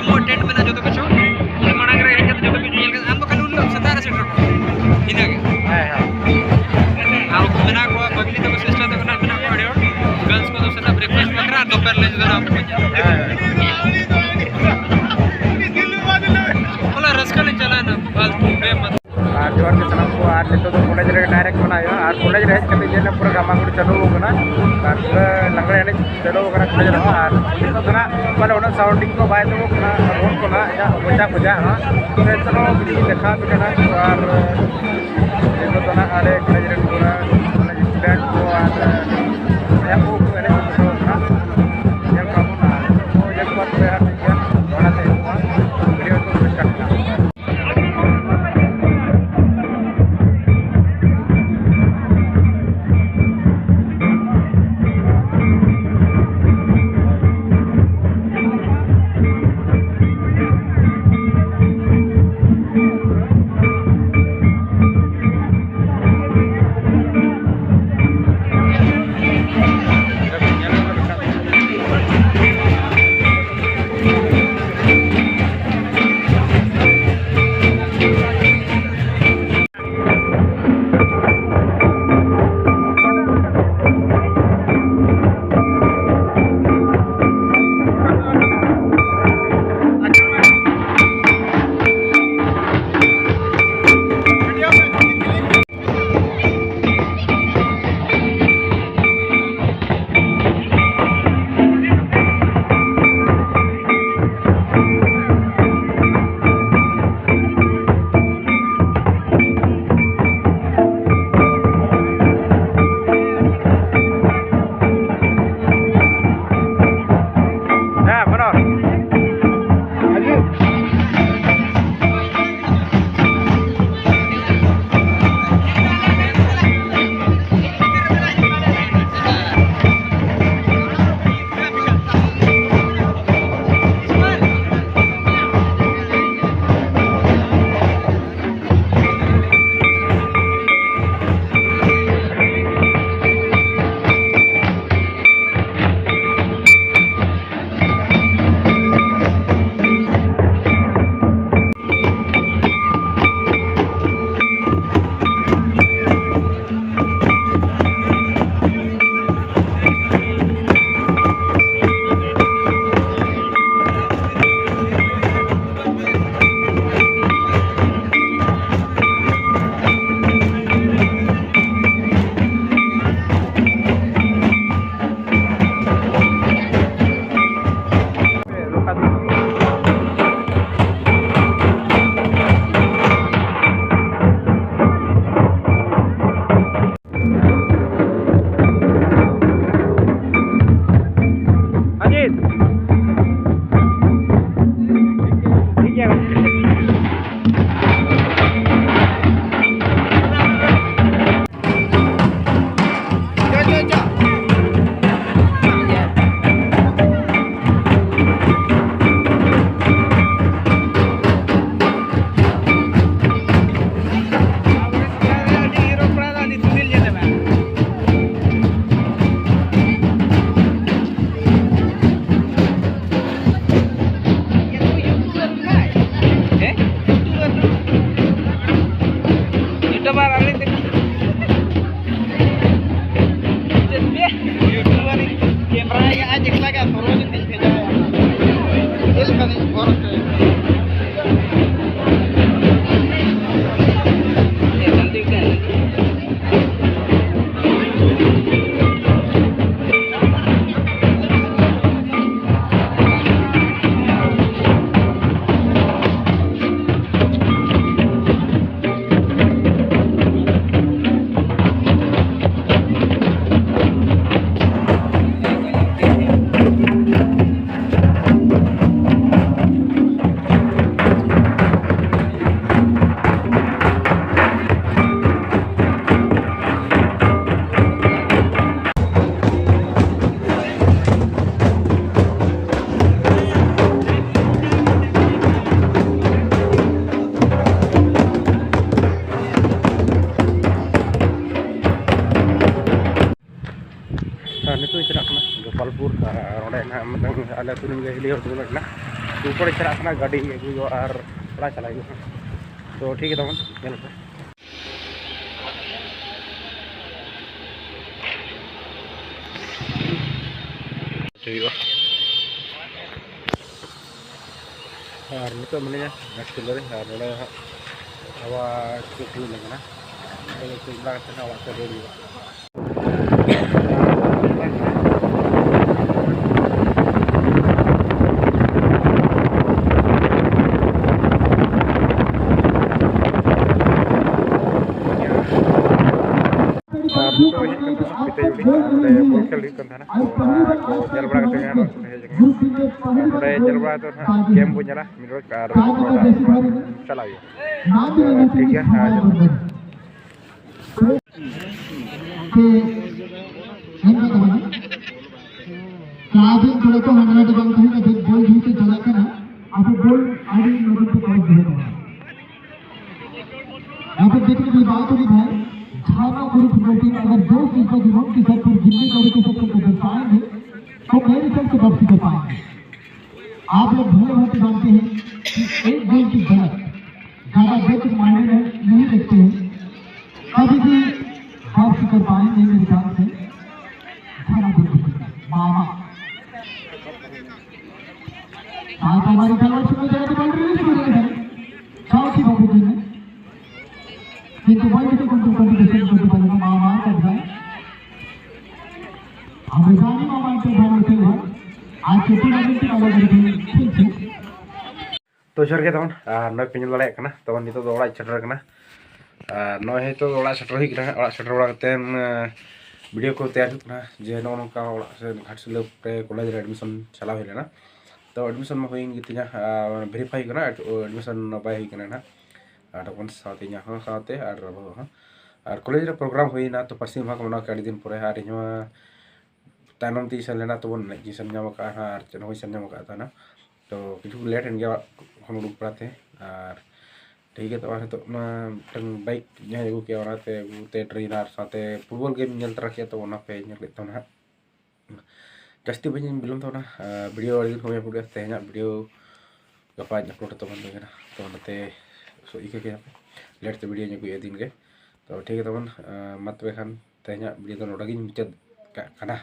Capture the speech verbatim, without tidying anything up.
ᱟᱵᱚᱣᱟᱜ ᱴᱮᱱᱴ ᱢᱮᱱᱟᱜᱼᱟ, ᱡᱚᱛᱚ ᱠᱤᱪᱷᱩ ᱩᱱᱤ ᱢᱟᱲᱟᱝ ᱨᱮ ᱦᱮᱡ ᱠᱟᱛᱮ ᱡᱚᱛᱚ ᱠᱤᱪᱷᱩ ᱧᱮᱞ ᱠᱟᱛᱮ, ᱟᱢ ᱫᱚ ᱠᱷᱟᱹᱞᱤ ᱩᱱ ᱦᱤᱞᱳᱜ ᱥᱮᱛᱟᱜ ᱨᱮ ᱥᱮᱴᱮᱨᱚᱜ ᱢᱮ, ᱤᱱᱟᱹᱜᱮ᱾ ᱦᱮᱸ, ᱦᱮᱸ᱾ ᱟᱨ ᱩᱱᱠᱩ ᱢᱮᱱᱟᱜ ᱠᱚᱣᱟ, ᱵᱟᱵᱞᱤ ᱛᱟᱠᱚ, ᱥᱤᱥᱴᱟᱨ ᱛᱟᱠᱚ ᱱᱟᱜ ᱢᱮᱱᱟᱜ ᱠᱚᱣᱟ ᱟᱹᱰᱤ ᱦᱚᱲ᱾ ᱜᱟᱨᱞᱥ ᱠᱚᱫᱚ ᱥᱮᱛᱟᱜ ᱵᱨᱮᱠᱯᱷᱟᱥᱴ ᱵᱟᱠᱷᱨᱟ ᱟᱨ ᱫᱚᱯᱚᱦᱚᱨ ᱞᱟᱧᱪ ᱫᱚ ᱱᱟᱜ ᱩᱱᱠᱩ ᱠᱚ ᱧᱮᱞᱟ᱾ ᱦᱮᱸ, ᱦᱮᱸ᱾ ᱵᱚᱞᱮ ᱨᱟᱹᱥᱠᱟᱹ ᱞᱤᱧ ᱪᱟᱞᱟᱣᱮᱱᱟ, ᱯᱷᱟᱞᱛᱩ ᱵᱮᱢᱚᱛᱞᱚᱵ᱾ ᱟᱨ ᱡᱚᱦᱟᱨ ᱜᱮ ᱥᱟᱱᱟᱢ ᱠᱚ᱾ ᱟᱨ ᱱᱤᱛᱚᱜ ᱫᱚ ᱠᱚᱞᱮᱡᱽ ᱨᱮ ᱰᱟᱭᱨᱮᱠᱴ ᱢᱮᱱᱟᱜ ᱦᱩᱭᱩᱜᱼᱟ᱾ ᱟᱨ ᱠᱚᱞᱮᱡᱽ ᱨᱮ ᱦᱮᱡ ᱠᱟᱛᱮ ᱧᱮᱞ ᱢᱮ, ᱯᱩᱨᱟᱹ ᱜᱟᱢᱟ ᱜᱩᱲ ᱪᱟᱹᱞᱩ ᱟᱠᱟᱱᱟ᱾ ᱟᱨ ᱯᱩᱨᱟᱹ ᱞᱟᱜᱽᱲᱮ ᱮᱱᱮᱡ ᱪᱟᱹᱞᱩ ᱟᱠᱟᱱᱟ ᱠᱚᱞᱮᱡᱽ ᱨᱮᱦᱚᱸ᱾ ᱟᱨ ᱱᱤᱛᱚᱜ ᱫᱚ ᱱᱟᱜ ᱯᱟᱞᱮ ᱩᱱᱟᱹᱜ ᱥᱟᱣᱩᱱᱰᱤᱝ ᱠᱚ ᱵᱟᱭ ᱟᱸᱡᱚᱢᱚᱜ ᱠᱟᱱᱟ, ᱨᱚᱲ ᱠᱚ ᱱᱟᱜ ᱡᱟᱦᱟᱸ ᱢᱚᱪᱟ ᱠᱚ ᱡᱟᱦᱟᱸ ᱱᱟᱜ᱾ ᱮᱱᱛᱮ ᱨᱮᱦᱚᱸ ᱠᱟᱹᱴᱤᱡ ᱤᱧ ᱫᱮᱠᱷᱟᱣ ᱟᱯᱮ ᱠᱟᱱᱟ᱾ ᱟᱨ ᱱᱤᱛᱚᱜ ᱫᱚ ᱱᱟᱜ ᱟᱞᱮ ᱠᱚᱞᱮᱡᱽ ᱨᱮᱱ ᱯᱩᱨᱟᱹ ᱠᱚᱞᱮᱡᱽ ᱥᱴᱩᱰᱮᱱᱴ ᱠᱚ ᱟᱨ ᱵᱚᱭᱦᱟ ᱠᱚ ᱠᱚ ᱮᱱᱮᱡ ᱠᱚ ᱪᱷᱩᱴᱟᱹᱣ ᱠᱟᱱᱟ᱾ ᱧᱮᱞ ᱠᱚᱣᱟ ᱵᱚᱱ ᱟᱨ ᱱᱤᱛᱚᱜ ᱠᱚ ᱧᱮᱞ ᱠᱚᱣᱟ ᱛᱚᱵᱮ ᱦᱟᱸᱜ ᱴᱷᱤᱠ ᱜᱮᱭᱟ, ᱫᱚᱦᱲᱟ ᱛᱮ ᱦᱤᱡᱩᱜᱼᱟ, ᱵᱷᱤᱰᱤᱭᱳ ᱠᱚ ᱥᱴᱟᱨᱴ ᱠᱟᱜᱼᱟ᱾ ᱟᱨ ᱱᱤᱛᱚᱜ ᱤᱧ ᱪᱟᱞᱟᱜ ᱠᱟᱱᱟ ᱜᱳᱯᱟᱞᱯᱩᱨ, ᱟᱨ ᱚᱸᱰᱮ ᱱᱟᱦᱟᱜ ᱢᱤᱫᱴᱟᱝ ᱟᱞᱮ ᱟᱹᱛᱩ ᱨᱮᱱ ᱜᱮ ᱦᱤᱞᱤ ᱦᱚᱲ ᱠᱚ ᱢᱮᱱᱟᱜ ᱠᱤᱱᱟ, ᱩᱱᱠᱩ ᱠᱚ ᱪᱟᱞᱟᱜ ᱠᱟᱱᱟ ᱜᱟᱹᱰᱤ ᱟᱹᱜᱩ ᱦᱩᱭᱩᱜᱼᱟ ᱟᱨ ᱚᱲᱟᱜ ᱪᱟᱞᱟᱜ ᱦᱩᱭᱩᱜᱼᱟ᱾ ᱛᱚ ᱴᱷᱤᱠ ᱜᱮᱭᱟ, ᱛᱟᱵᱚᱱ ᱧᱮᱞ ᱯᱮ᱾ ᱦᱩᱭᱩᱜᱼᱟ᱾ ᱟᱨ ᱱᱤᱛᱚᱜ ᱢᱤᱱᱟᱹᱧᱟ ᱜᱷᱟᱴᱥᱤᱞᱟᱹ ᱨᱮ, ᱟᱨ ᱱᱚᱰᱮ ᱦᱟᱸᱜ ᱟᱵᱚᱣᱟᱜ ᱪᱮᱫ ᱦᱩᱭᱩᱜ ᱠᱟᱱᱟ, ᱱᱚᱰᱮ ᱪᱮᱫ ᱵᱟᱲᱟ ᱠᱟᱛᱮ ᱦᱟᱸᱜ ᱚᱲᱟᱜ ᱥᱮᱫ ᱨᱩᱣᱟᱹᱲ ᱦᱩᱭᱩᱜᱼᱟ᱾ ᱟᱨ ᱱᱤᱛᱚᱜ ᱦᱮᱡ ᱠᱟᱱ ᱛᱟᱦᱮᱱᱟ ᱯᱤᱛᱟᱹᱭ ᱩᱰᱤ, ᱟᱨ ᱱᱚᱰᱮ ᱵᱚᱞ ᱠᱷᱮᱞ ᱦᱩᱭᱩᱜ ᱠᱟᱱ ᱛᱟᱦᱮᱱᱟ, ᱛᱚ ᱚᱱᱟ ᱠᱚ ᱧᱮᱞ ᱵᱟᱲᱟ ᱠᱟᱛᱮ ᱜᱮ ᱦᱟᱸᱜ ᱚᱲᱟᱜ ᱥᱮᱫ ᱦᱮᱡ ᱟᱠᱟᱱᱟ᱾ ᱟᱨ ᱱᱚᱰᱮ ᱧᱮᱞ ᱵᱟᱲᱟ ᱠᱟᱛᱮ ᱦᱟᱸᱜ ᱜᱮᱢ ᱵᱚᱱ ᱧᱮᱞᱟ, ᱢᱤᱫ ᱜᱷᱟᱹᱲᱤᱡ ᱟᱨ ᱚᱲᱟᱜ ᱪᱟᱞᱟᱜ ᱦᱩᱭᱩᱜᱼᱟ᱾ ᱴᱷᱤᱠ ᱜᱮᱭᱟ, ᱟᱨ ᱠᱮ ᱮᱢ ᱠᱟᱫ ᱛᱟᱵᱚᱱᱟ᱾ ᱠᱞᱟᱵᱽ ᱨᱮᱱ ᱠᱚᱲᱟ ᱠᱚ ᱦᱟᱸᱰᱮ ᱱᱟᱰᱮ ᱵᱟᱝ ᱛᱟᱦᱮᱸ ᱠᱟᱛᱮ ᱵᱚᱞ ᱡᱮᱦᱮᱛᱩ ᱪᱟᱞᱟᱜ ᱠᱟᱱᱟ, ᱟᱵᱚ ᱵᱚᱞ ᱟᱹᱰᱤ ᱞᱚᱜᱚᱱ ᱛᱮ ᱠᱚᱭᱮᱠ ᱫᱚᱦᱚᱭ ᱛᱟᱵᱚᱱᱟ। यहाँ पर देखने के लिए बात होगी भाई, झारना ग्रुप फोर्टीन अगर दो चीज का जुनून के साथ और जिम्मेदारी के साथ उनको दर्शाएंगे, तो मेरे ख्याल से वापसी कर पाएंगे। आप लोग भले भांति जानते हैं कि एक गोल की बढ़त ज्यादा देर तक मायने नहीं, नहीं रखते हैं। कभी भी वापसी कर पाएंगे मेरे ख्याल से। मामा। हमारी खिलाड़ी सुनील जगत को एंट्री नहीं छोड़ी है। साउथ की बाबू जी ने। किंतु बॉल की कंट्रोल कंट्रोल से कंट्रोल पालेगा मामा का भाई। हम जानी मामा के भाई होते हैं। आज के टूर्नामेंट की अलग अलग खेल से। ᱛᱚ ᱡᱚᱦᱟᱨ ᱜᱮ ᱛᱟᱵᱚᱱ, ᱟᱨ ᱱᱚᱜᱼᱚᱭ ᱯᱮ ᱧᱮᱞ ᱫᱟᱲᱮᱭᱟᱜ ᱠᱟᱱᱟ, ᱛᱟᱵᱚᱱ ᱱᱤᱛᱚᱜ ᱫᱚ ᱚᱲᱟᱜ ᱤᱧ ᱥᱮᱴᱮᱨ ᱟᱠᱟᱱᱟ᱾ ᱟᱨ ᱱᱚᱜᱼᱚᱭ ᱱᱤᱛᱚᱜ ᱫᱚ ᱚᱲᱟᱜ ᱥᱮᱴᱮᱨ ᱦᱩᱭ ᱠᱟᱱᱟ᱾ ᱚᱲᱟᱜ ᱥᱮᱴᱮᱨ ᱵᱟᱲᱟ ᱠᱟᱛᱮᱫ, ᱟᱸ, ᱵᱷᱤᱰᱤᱭᱳ ᱠᱚ ᱛᱮᱭᱟᱨ ᱦᱩᱭᱩᱜ ᱠᱟᱱᱟ ᱡᱮ ᱱᱚᱜᱼᱚ ᱱᱚᱝᱠᱟ ᱚᱲᱟᱜ ᱥᱮ ᱜᱷᱟᱴᱥᱤᱞᱟᱹ ᱨᱮ ᱠᱚᱞᱮᱡᱽ ᱨᱮ ᱮᱰᱢᱤᱥᱚᱱ ᱪᱟᱞᱟᱣ ᱦᱩᱭ ᱞᱮᱱᱟ᱾ ᱛᱚ ᱮᱰᱢᱤᱥᱚᱱ ᱢᱟ ᱦᱩᱭᱮᱱ ᱜᱮᱛᱤᱧᱟ, ᱟᱨ ᱵᱷᱮᱨᱤᱯᱷᱟᱭ ᱦᱩᱭᱩᱜ ᱠᱟᱱᱟ, ᱮᱰᱢᱤᱥᱚᱱ ᱵᱟᱭ ᱦᱩᱭ ᱠᱟᱱᱟ ᱱᱟᱦᱟᱜ᱾ ᱟᱨ ᱰᱚᱠᱩᱢᱮᱱᱴᱥ ᱥᱟᱶᱛᱮ ᱤᱧᱟᱹᱜ ᱦᱚᱸ ᱥᱟᱶᱛᱮ ᱟᱨ ᱵᱟᱹᱦᱩ ᱦᱚᱸ᱾ ᱟᱨ ᱠᱚᱞᱮᱡᱽ ᱨᱮ ᱯᱨᱳᱜᱨᱟᱢ ᱦᱩᱭᱱᱟ, ᱛᱚ ᱯᱟᱹᱨᱥᱤ ᱢᱟᱦᱟ ᱠᱚ ᱢᱟᱱᱟᱣ ᱠᱮᱫᱟ ᱟᱹᱰᱤ ᱫᱤᱱ ᱯᱚᱨᱮ, ᱟᱨ ᱤᱧ ᱦᱚᱸ ᱛᱟᱭᱱᱚᱢ ᱛᱮᱧ ᱥᱮᱱ ᱞᱮᱱᱟ, ᱛᱚᱵᱚᱱ ᱮᱱᱮᱡ ᱜᱤᱧ ᱥᱮᱱ ᱧᱟᱢ ᱟᱠᱟᱫᱼᱟ ᱦᱟᱸᱜ, ᱟᱨ ᱪᱮᱫ ᱦᱚᱸ ᱵᱟᱹᱧ ᱥᱮᱱ ᱧᱟᱢ ᱟᱠᱟᱫ ᱛᱟᱦᱮᱱᱟ᱾ ᱛᱚ ᱠᱤᱪᱷᱩ ᱞᱮᱴ ᱮᱱ ᱜᱮᱭᱟ ᱚᱲᱟᱜ ᱠᱷᱚᱱ ᱩᱰᱩᱠ ᱵᱟᱲᱟᱛᱮ᱾ ᱟᱨ ᱴᱷᱤᱠ ᱜᱮᱭᱟ, ᱛᱚ ᱱᱤᱛᱚᱜ ᱚᱱᱟ ᱢᱤᱫᱴᱟᱝ ᱵᱟᱭᱤᱠ ᱡᱟᱦᱟᱸᱭ ᱟᱹᱜᱩ ᱠᱮᱜᱼᱟ, ᱚᱱᱟᱛᱮ ᱟᱹᱜᱩᱛᱮ ᱴᱨᱮᱱ ᱟᱨ ᱥᱟᱶᱛᱮ ᱯᱷᱩᱴᱵᱚᱞ ᱜᱮᱢ ᱧᱮᱞ ᱛᱚᱨᱟ ᱠᱮᱜᱼᱟ, ᱛᱚ ᱚᱱᱟ ᱯᱮ ᱧᱮᱞ ᱞᱮᱫ ᱛᱟᱵᱚᱱᱟ ᱦᱟᱸᱜ᱾ ᱡᱟᱹᱥᱛᱤ ᱵᱟᱹᱧ ᱵᱤᱞᱚᱢ ᱛᱟᱵᱚᱱᱟ, ᱟᱨ ᱵᱷᱤᱰᱤᱭᱳ ᱟᱹᱰᱤ ᱫᱤᱱ ᱠᱷᱚᱱ ᱵᱟᱹᱧ ᱟᱯᱞᱳᱰ ᱠᱮᱫᱟ᱾ ᱛᱮᱦᱮᱧᱟᱜ ᱵᱷᱤᱰᱤᱭᱳ ᱜᱟᱯᱟᱧ ᱟᱯᱞᱳᱰ ᱛᱟᱵᱚᱱ ᱛᱟᱦᱮᱸ ᱠᱟᱱᱟ, ᱛᱚ ᱚᱱᱟᱛᱮ ᱤᱠᱟᱹ ᱠᱮᱫᱟ ᱯᱮ, ᱞᱮᱴ ᱛᱮ ᱵᱷᱤᱰᱤᱭᱳᱧ ᱟᱹᱜᱩᱭᱟ ᱫᱤᱱ ᱜᱮ᱾ ᱛᱚ ᱴᱷᱤᱠ ᱜᱮᱭᱟ ᱛᱟᱵᱚᱱ, ᱟᱨ ᱢᱟ ᱛᱚᱵᱮ ᱠᱷᱟᱱ ᱛᱮᱦᱮᱧᱟᱜ ᱵᱷᱤᱰᱤᱭᱳ ᱫᱚ ᱱᱚᱰᱮ ᱜᱤᱧ ᱢᱩᱪᱟᱹᱫ ᱠᱟᱜ ᱠᱟᱱᱟ᱾